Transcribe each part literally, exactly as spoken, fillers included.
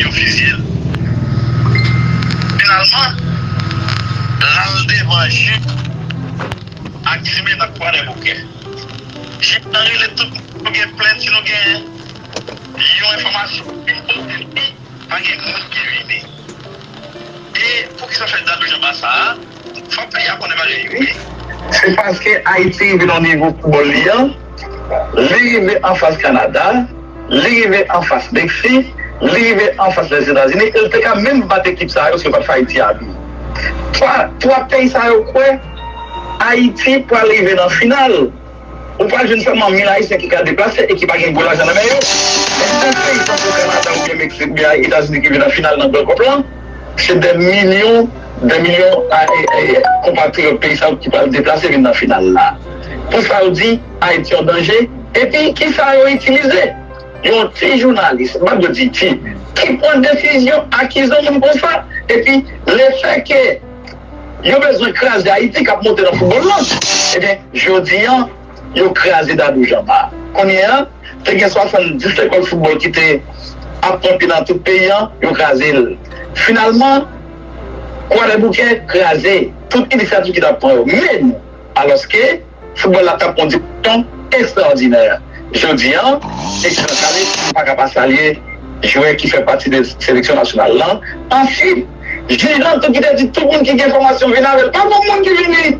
yo fizye l. Finalman, l al devan jij ak tribinal Kwadèboukè. Jij lan rele tout moun, nou gen plent, si nou gen yon enfòmasyon, pa gen moun ki vini. E poukisa fè Dadou Jean Bart sa a? Fòk peyi a konnen bagay yo, wi. Se paske Ayiti rive nan nivo foutbòl li an, li rive anfas Kanada, li rive anfas Meksik, li rive anfas Lèzetazini, e l te ka menm bat ekip sa yo si yo pa t fè Ayiti abi. Twa, twa peyi sa yo kwè Ayiti pral rive nan final. Ou pral jwenn sèlman mil Ayisyen ki ka deplase e ki pa gen gwo lajan nan men yo. Men de peyi tankou Kanada oubyen Meksik oubyen Etazini ki vin nan final nan Gold Cup lan, se dè milyon, dè milyon a, e, e, konpatriyòt peyi sa yo ki pral deplase vin nan final la. Pou sa yo di, Ayiti an danje. Epi, kisa yo itilize? Yon ti jounalis, m pa dwe di ti, ki pran desizyon akize yon moun konsa. Epi, lefètke yo bezwen kraze Ayiti k ap monte nan foutbòl lan, ebyen, jodi an, yo kraze Dadou Jean Bart. Kounye a, te gen swasanndis lekòl foutbòl ki te ap pran pye nan tout peyi an, yo kraze l. Finalman, Kwadèboukè kraze. Tout inisyativ ki t ap pran yo. Men nou, alòske foutbòl la t ap pran yon direksyon ekstraòdinè. Jodi an, ekran kale, m pa ka pa salye jwè ki fè pati de seleksyon nasyonal lan. Answit, jij lan tou ki te di tout moun ki gen enfòmasyon vin avè l. Pa gen moun ki vini.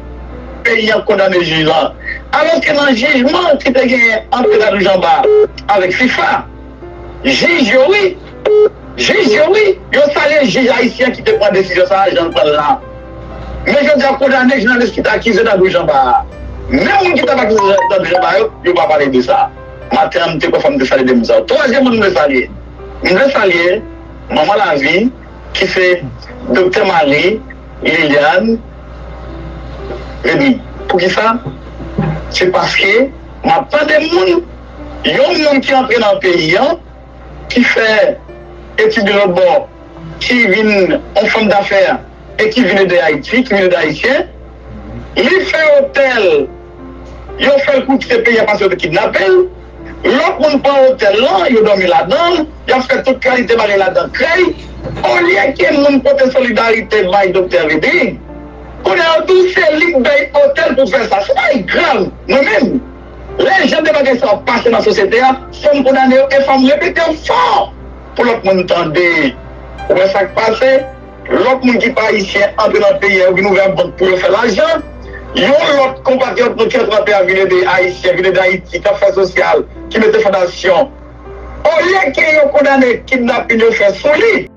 Peyi an kondane jij lan. Alòske nan jijman ki te genyen ant Dadou Jean Bart avèk fifa, jij yo wi, jij yo wi, yo salye jij ayisyen ki te pran desizyon sa a, jan l pran l la. Men jodi a, kondane jounalis ki te akize Dadou Jean Bart a. Menm moun ki t ap akize Dadou Jean Bart yo, yo pa pale de sa. Maten an, m te kwè fò m te salye de moun sa yo. Twazyèm moun m vle salye. M vle salye Manman Lavi, ki se Doktè Marie Liliane Redmy. Poukisa? Se paske m ap tande moun, yon moun ki antre nan peyi an, ki fè etid de lòt bò, ki vin yon fanm dafè e ki vin ede Ayiti, ki vin ede Ayisyen, li fè otèl, yo fè l koute peyi a paske yo te kidnape l. Lòt moun pran otèl lan, yo dòmi ladan l, y ap fè tout kalite bagay ladan, krèy. Olye ke moun pote solidarite bay Doktè Redmy, kounye a yo di w se li k bay otèl pou fè sa. Se bagay grav. Mwen menm, lè jan de bagay sa yo pase nan sosyete a, fò m kondane yo e fò m repete yo fò pou lòt moun tande. Ou wè sa k pase? Lòt moun ki pa ayisyen antre nan peyi a, yo vin ouvè bank pou yo fè lajan. Yon lòt konpatriyòt nou ki antre nan peyi a vin ede ayisyen, vin ede Ayiti, k ap fè sosyal, ki mete fondasyon. Olye ke yo kondane kidnapin yo fè sou li,